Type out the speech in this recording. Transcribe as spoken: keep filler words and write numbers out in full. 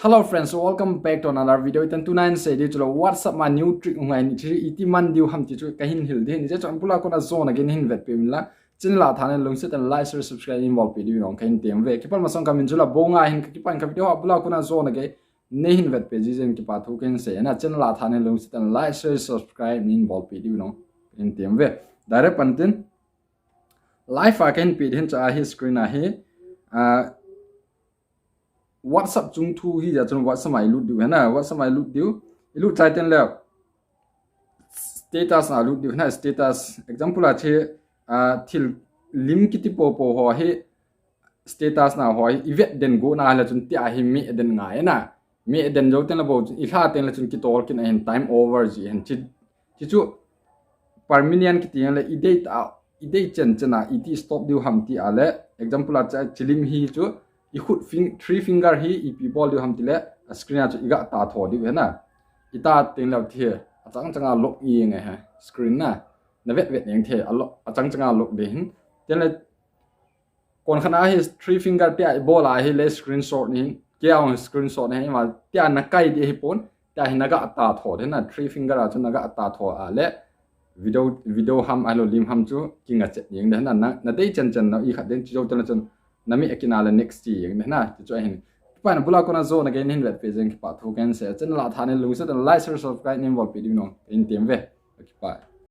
Hello friends, welcome back to another video. Itan tunin sei diu chu WhatsApp ma new trick hung ahin, hiche iti man diu ham ti chu kahin hil ding ahin. Hiche chu abula kona jona gei nahin vetpeh uvin lang, channel a thanem lungset in like, share, subscribe neihin bolpeh diuvin kahin tem uve. Kipan masang kamin chu Labonga ahin, kakipah in ka video abula kona jona gei nahin vetpeh jeh in kipa thu kahin sei ahi. Channel a thanem lungset in like, share, subscribe neihin bolpeh diuvin kahin tem uve. Direct pan tin. Live a kahin peh ding ahin, hiche a hi screen a hi, ah, WhatsApp chung thu hi jeh chun WhatsApp a ilut diu ahi. WhatsApp a ilut diu. Ilut chai teng le status a lut diu ahi. Status, example a hiche, ah, thil lim kiti popo ho hi status na ho hi ivet den go na le chun tia hi me den ngai ahi. Me den jou teng le bou chun ilha teng le chun kitol kit ahin, time over ji ahin. Hiche, hiche chu permanent kiti le idei ta, idei chen chen a iti stop diu ham ti a le, example a hiche lim hi chu ikhut fing-, three finger hi ipi bol diu ham ti le, a screen a chu iga ta tho diu ahi. Ita teng le thei, achang chang a lock inge ahi, screen na. Na vet vet inge thei, a lo-, achang chang a lock ding ahin. Teng le kon khat a hi three finger tia ibol a hi le screenshot nahin, kei a hung screenshot nahin, ima tia na kai ding ahipon, tia hi naga ta tho ding ahi, three finger a chu naga ta tho a le video, video ham ahilou lim ham chu kinga chet jeng ding ahi. Na, na dei chen chen na ikhat ding, hiche jou teng le chun na me akina le next ti jeng ding ahi, ti chu ahin. Kipa in abula kona jona gei nahin vetpeh jeh in kipa thu kahin sei. Channel a thanem lungset in like, share, subscribe neihin bolpeh diuvin kahin tem uve. Kipa.